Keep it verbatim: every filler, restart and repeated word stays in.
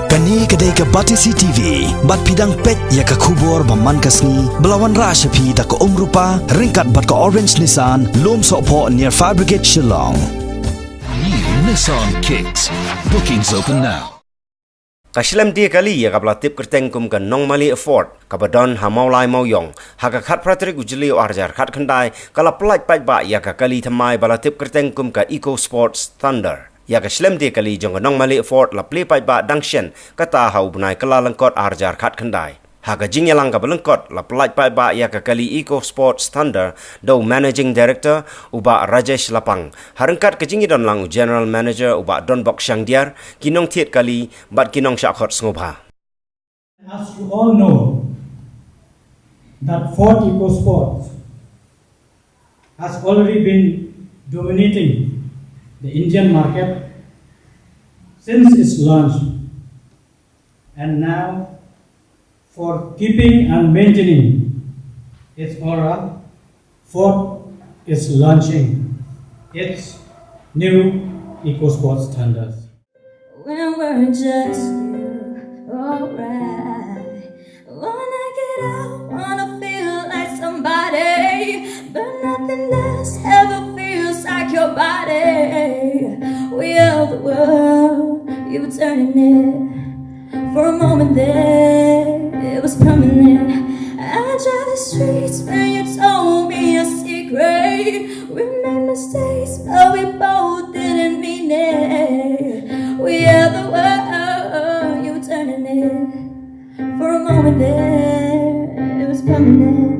Kane ka dei ka Batesi T V, bad phi dang peit ïa ka khubor ba man ka sngi, ba la wanrah sha phi da ka Umrupa, ryngkat bad ka Orange Nissan, Lumsohphoh near Fire Brigade Shillong. New Nissan Kicks. Bookings open now. Ka shlem die kali ïa kaba la tip kyrteng kum ka Nongmali Fort, kaba don ha Mawlai Mawiong, ha ka khatphra tarik u Jylliew arhajar khatkhyndai, ka la pyllait paidbah ïa ka kali thymmai ba la tip kyrteng kum ka Eco Sports Thunder. Ïa ka shlem die kali jong ka Nongmali Fort la plie paidbah dang shen, kata ha u bnai Kyllalyngkot arhajar khatkhyndai. Ha ka jingïalang kaba lyngkot, la pyllait paidbah ïa ka kali Eco Sports Thunder da u Managing Director, u Bah Rajesh Lapang, ha ryngkat ka jingïadon lang u General Manager, u Bah Donbok Shangdiar, ki nongthied kali bad ki nongshah khot sngewbha. As you all know, that Ford Eco Sports has already been dominating the Indian market since its launch, and now, for keeping and maintaining its aura, Ford is launching its new Eco Sports Thunders. When we're just you, alright. Wanna get out, wanna feel like somebody, but nothing else ever feels like your body. We are the world, you turning it. For a moment there, it was permanent. I drive the streets when you told me a secret. We made mistakes, but we both didn't mean it. We are the world, you turning it. For a moment there, it was permanent.